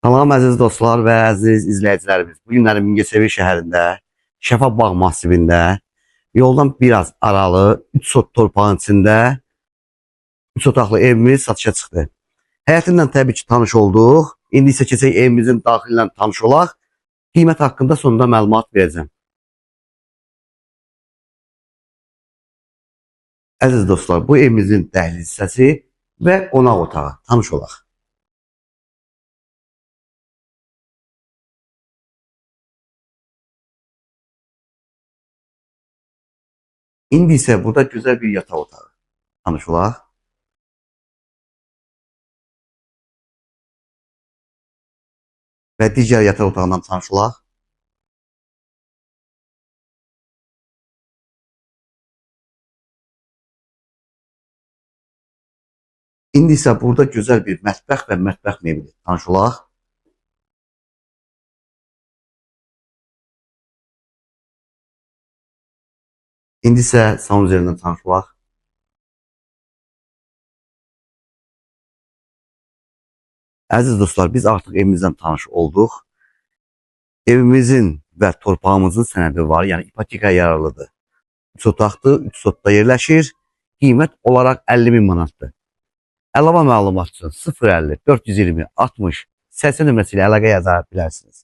Salam əziz dostlar və əziz izləyicilərimiz. Bu günləri Mingəçevir şəhərində, Şəfa Bağ masivində, yoldan biraz aralı 3 sot torpağın içində 3 otaqlı evimiz satışa çıxdı. Həyətindən təbii ki tanış olduq. İndi isə keçək evimizin daxilindən tanış olaq. Qiymət haqqında sonunda məlumat verəcəm. Əziz dostlar, bu evimizin dəhliz hissəsi və qonaq otağı. Tanış olaq. İndi isə burada gözəl bir yataq otağı. Tanış olaq. Və digər yataq otağından tanış olaq. İndi isə burada gözəl bir mətbəx və mətbəx mebeli. Tanış olaq. İndi isə sanuzelindən tanış olaq. Əziz dostlar, biz artıq evimizdən tanış olduq. Evimizin və torpağımızın sənədi var, yəni ipotekaya yararlıdır. 3 otaqdır, 3 sotda yerləşir. Qiymət olaraq 50 min manatdır. Əlavə məlumat üçün 050 420 60 80 nömrəsi ilə əlaqə yaza bilərsiniz.